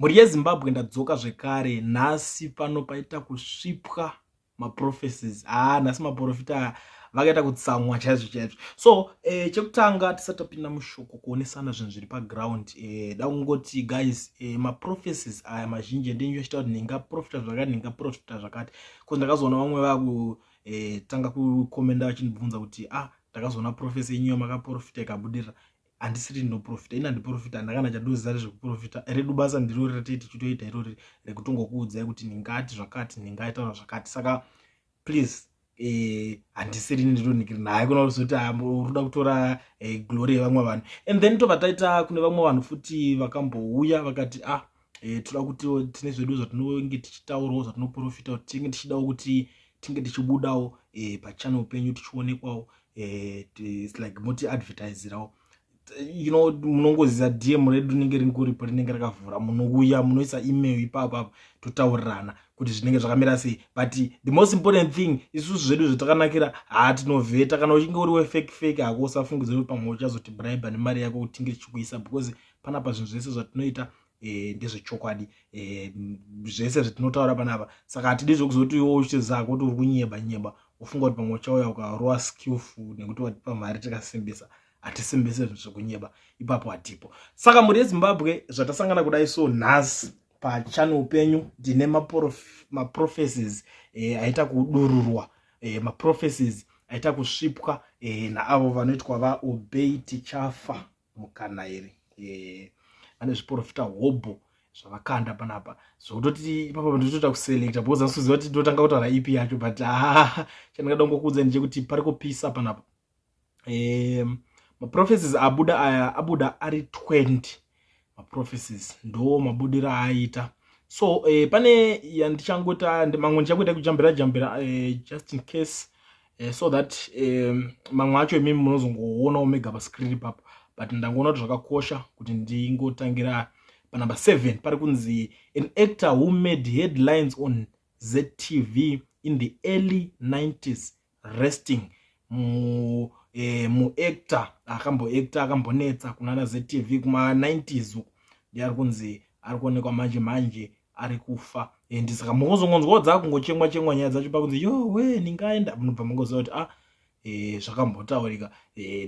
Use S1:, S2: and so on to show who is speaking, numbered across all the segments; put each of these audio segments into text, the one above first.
S1: Mhuri yeZimbabwe, ndadzoka zvekare nhasi. Pano paita kusvipwa maprophecies. Haa, nhasi maprofita vakaita kutsamwa chaizvo chaizvo. So chekutanga, tisati tapinda mushoko, kuonesana zvinhu zviri paground, da kungoti guys, maprophecies aya mazhinji ndinyu achita kuti ndingaprofita zvakati, ndingaprofita zvakati, because ndakazoona vamwe vakutanga kukomenda vachindibvunza kuti, "Ah, ndakazoona prophecy yenyu yamakaprofita ikabudirira." Handisiri ndinoprofita ini, handiprofita, handakana chandoziva rezvekuprofita. Redu basa ndirori ratei tichitoita, irori rekutongokuudzai kuti ndingati zvakati, ndingaitaura zvakati. Saka please, handisiri ndinonikiri naye kuna kuzoti urikuda kutora glory yevamwe vanhu. And then tobva taita kune vamwe vanhu futi vakambouya vakati, "Ah, toda kuti tine zvedu zvatinonge tichitaurawo, zvatinoprofita, kuti tinge tichidawo kuti tinge tichibudawo pachannel penyu, tichionekwawo, it's like muti advertisirawo." Munongoziva DM redu rinenge ringoripo, rinenge rakavhura. Munouya, munoisa email ipapo apo, totaurirana kuti zvinenge zvakamira sei. But the most important thing, isusu zvedu zvatakanakira, haatinovheta. Kana uchinge uri wefake fake hako, usafungidzira kuti pamwe uchazoti bribe nemari yako kuti tinge tichikuisa, because panapa zvinhu zvese zvatinoita ndezvechokwadi, zvese zvatinotaura panapa. Saka hatidi zvekuzoti iwo uchitozaka kuti uri kunyeba nyeba, ufunga kuti pamwe uchauya ukarova skillful nekuti watipa mari tikasimbisa. Hatisimbise zvinhu zvekunyeba, ipapo hatipo. Saka mhuri yeZimbabwe, zvatasangana kudai so nhasi pachannel penyu, ndine maprophecies aita kudururwa, maprophecies aita kusvipwa naavo vanoitwa vaObey Tichafa Mukanairi. Vane zviprofita hobho zvavakanda panapa, zvokutoti ipapa ndinotoita kuselecta, because andisiziva kuti ndotanga kutaura ipi yacho. But haa, chandingada kungokuudza ndechekuti pari kupisa panapa. Maprophecies abuda aya, abuda ari 20 maprophecies, ndo mabudiro aaita. So pane yandichangota, mamwe ndichangoita kujambira jambira, just in case, so that mamwe acho imimi munozongoonawo mega pascreen ipapo. But ndangoona kuti zvakakosha kuti ndingotangira panumber 7. Pari kunzi, "An actor who made headlines on ZTV in the early 90s resting." Muactor akamboacta, akambonetsa kunana ZTV kuma-90s uku, ndiye ari kunzi ari kuonekwa manje manje ari kufa. And saka mungozongonzwawo dzakungochemwa chemwa nyaya dzacho, pakunzi, "Yo we, ningaenda," munobva mungoziva kuti, ah, zvakambotaurika.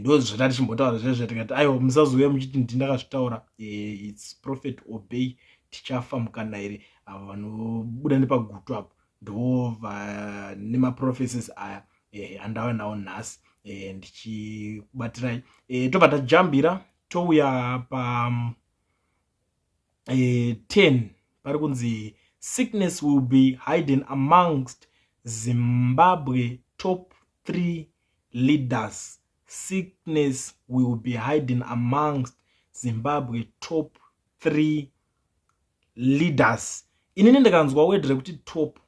S1: Ndo zvata tichimbotaura zvezvo, tikati aiwa, musazouya muchiti ndindakazvitaura. It's Prophet Obey Tichafa Mukanairi, avo vanobuda nepaGutu apo, ndo vane maprophecies aya andava nawo nhasi ndichikubatirai. Tobva tajambira, touya pa 10. Pari kunzi, "Sickness will be hidden amongst Zimbabwe top three leaders." "Sickness will be hidden amongst Zimbabwe top three leaders." Inini ndikanzwa word rekuti top,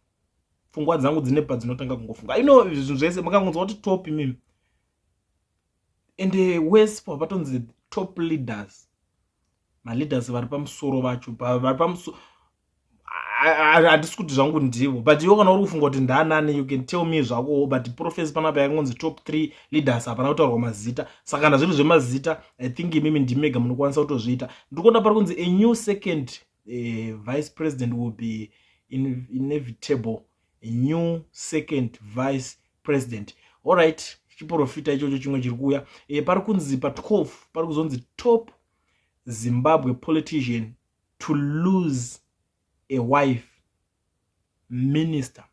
S1: pfungwa dzangu dzine padzinotanga kungofunga ino zvinhu zvese. Mukangonzwa kuti top imimi, ende wese patonzi top leaders, maleaders vari pamusoro vacho, vari pamusoro, handisi kuti zvangu ndivo, but iwo kana uri kufunga kuti ndanani, you can tell me zvako. But prophecy panapa yakangonzi top three leaders, hapana kutaurwa mazita. Saka kana zviri zvemazita, I think imimi ndimega munokwanisa kutozviita. Ndiri kuona pari kunzi, "A new second vice president will be inevitable." A new second vice president, allright, chiprofita ichocho chimwe chiri kuuya. Pari kunzi pa12 pari kuzonzi, "Top Zimbabwe politician to lose a wife minister."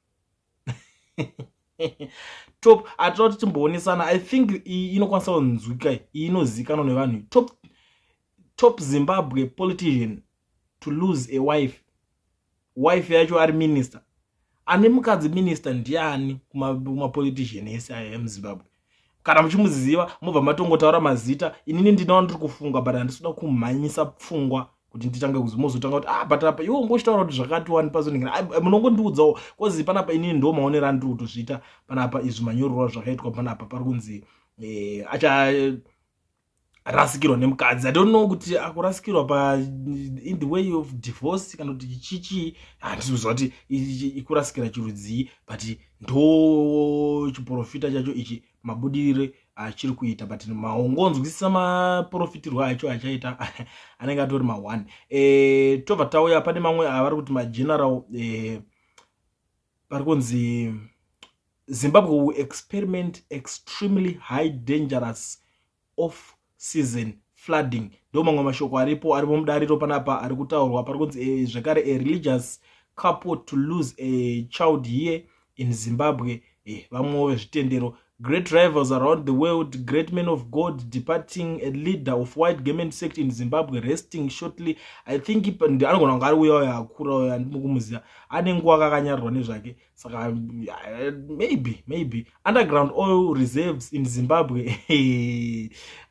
S1: Top, hatinoda kuti timboonesana. I think iyi inokwanisa kunzwika, iyi inozivikanwa nevanhu. Top Zimbabwe politician to lose a wife, wife yacho ari minister. Ane mukadzi minister ndiani kumapolitician ese aya emuZimbabwe? Kana muchimuziva, mobva matongotaura mazita. Inini ndinawa ndiri kufunga, but handisi kuda kumhanyisa pfungwa kuti nditange mozotanga kuti, "Ah, but apa iwe ungochitaura kuti zvakati wani pazoningina." Munongondiudzawo, 'cause panapa inini ndo maonero andiri kutozviita panapa. Izvi manyorerwa zvakaitwa panapa, pari kunzi acha rasikirwa nemukadzi. I don't know kuti akurasikirwa pa in the way of divorce kana kuti chichi, handisi kuziva kuti ikurasikira chirudzii, but ndo chiprofita chacho ichi, mabudirire. Achiri kuita, but maungonzwisisa maprofitirwo acho achaita anenge atori ma1. Tobva tauya pane mamwe avari kuti mageneral. Pari kunzi Zimbabwe will experiment extremely high dangerous off season flooding. Ndo mamwe mashoko aripo, aripo mudariro panapa ari kutaurwa. Pari kunzi zvekare a religious couple to lose a child here in Zimbabwe. Vamwewo vezvitendero. Great rivals around the world, great men of God departing, a leader of White Garment sect in Zimbabwe resting shortly. I think anogona kunge ari uya uyo akura uyo andimukumuziva, ane nguva kakanyarurwa nezvake. Saka maybe underground oil reserves in Zimbabwe.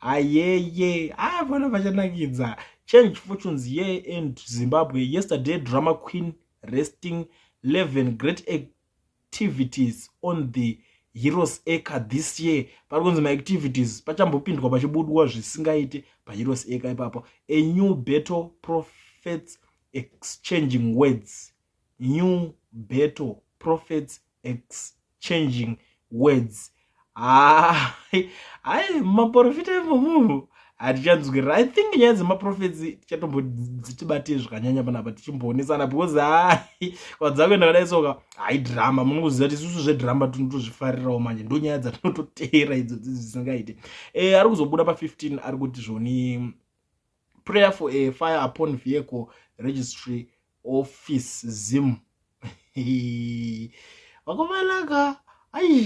S1: Ayeye, apana pachanakidza. Change fortunes here and Zimbabwe yesterday, drama queen resting. 11 great activities on the Heroes Acre this year. Pari kunzi maactivities pachambopindwa pachibudwa zvisingaite paHeroes Acre ipapo. A new battle, prophets exchanging words. New battle, prophets exchanging words. Hai, maprofita imomumu hatichanzwirira. I think nyaya dzemaprophets tichatombodzitibate zvakanyanya panapa, tichimboonesana, because hai, kwadzakuenda kadai soka, hai, drama. Munokuziva kuti isusu zvedrama tinotozvifarirawo. Manje ndo nyaya dzatinototeera idzodzi zvisingaite. Ari kuzobuda pa15, ari kuti zvoni prayer for a fire upon vehicle registry office Zim. Vakomanaka, ai,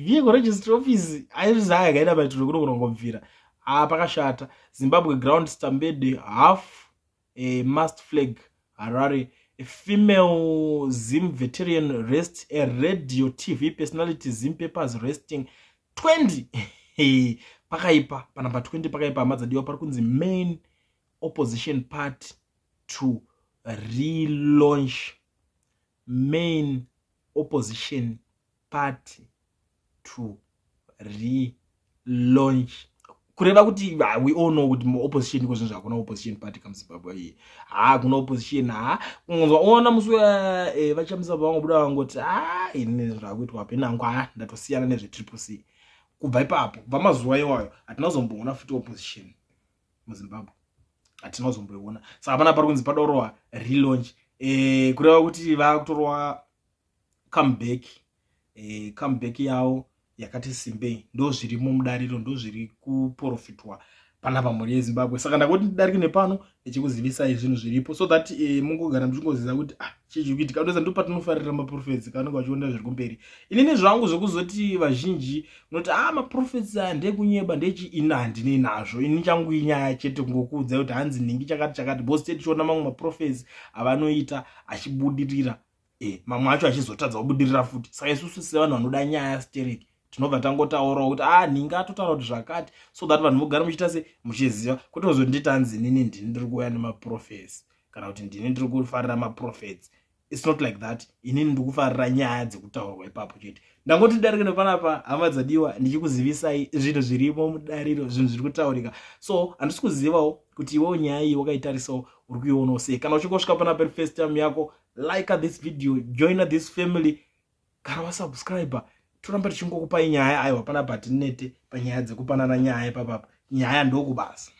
S1: vehicle registry office aizvizaya yakaita maitiro kunogona kungobvira. Ha, pakashata. Zimbabwe ground stampede, half a mast flag, Harare. A female Zim veteran rest, a radio TV personality, Zim papers resting. 20 pakaipa, panamba 20 pakaipa, hama dzadiwa. Pari kunzi main opposition party to relaunch. Main opposition party to relaunch, kureva kuti we all know kuti opposition iko zvinhu zvakuna opposition party kamuZimbabwe iyi. Ha, kuna opposition. Ha, kungonzwa ona musi vaChamisa vangobuda vangoti, ha, ini zvakuitwa penangu, ha, ndatosiyana nezveTriple C. Kubva ipapo, kubva mazuva iwayo, hatina kuzomboona futi opposition muZimbabwe, hatina kuzomboiona. Saka pana pari kunzi padorowa relaunch, kureva kuti vakutorwa comeback, comeback yavo yakati simbei. Ndo zvirimo mudariro, ndo zviri kuprofitwa panapa, mhuri yeZimbabwe. Saka ndangoti ndidarike nepano ndichikuzivisai zvinhu zviripo, so that mungogara muchingoziva kuti, ah, chii chiri kuitika. Ndoza ndo patinofarira maprophets, kaanenge vachiona zviri kumberi. Inini zvangu zvekuzoti vazhinji unoti, ah, maprophets aya ndekunyeba, ndechi, ini handinei nazvo. Ini changu inyaya chete, kungokuudzai kuti hanzi nhingi chakati chakati, because te tichiona mamwe maprophets avanoita achibudirira, mamwe acho achizotadza kubudirira futi. Saka isusu sevanhu vanoda nyaya stereki tinobva tangotaurawo kuti, ah, nhingi atotaura kuti zvakati, so that vanhu vogara muchiita se muchiziva, kwete kuzonditi hanzi nini ndini ndiri kuuya nemaprophets kana kuti ndini ndiri kufarira maprophets. It's not like that. Inini ndiri kufarira nyaya dzekutaurwa ipapo chete. Ndangoti darike nepanapa, hama dzadiwa, ndichikuzivisai zvinhu zvirimo mudariro, zvinhu zviri kutaurika. So handisi kuzivawo kuti iwewo nyaya iyi wakaitarisawo, uri kuionawo sei. Kana uchingosvika panapa first time yako, like this video, join this family. Kana wasubscribe, toramba tichingokupai nyaya. Aiwa, panapa hatinete panyaya dzekupanana nyaya ipapapa. Nyaya ndokubasa.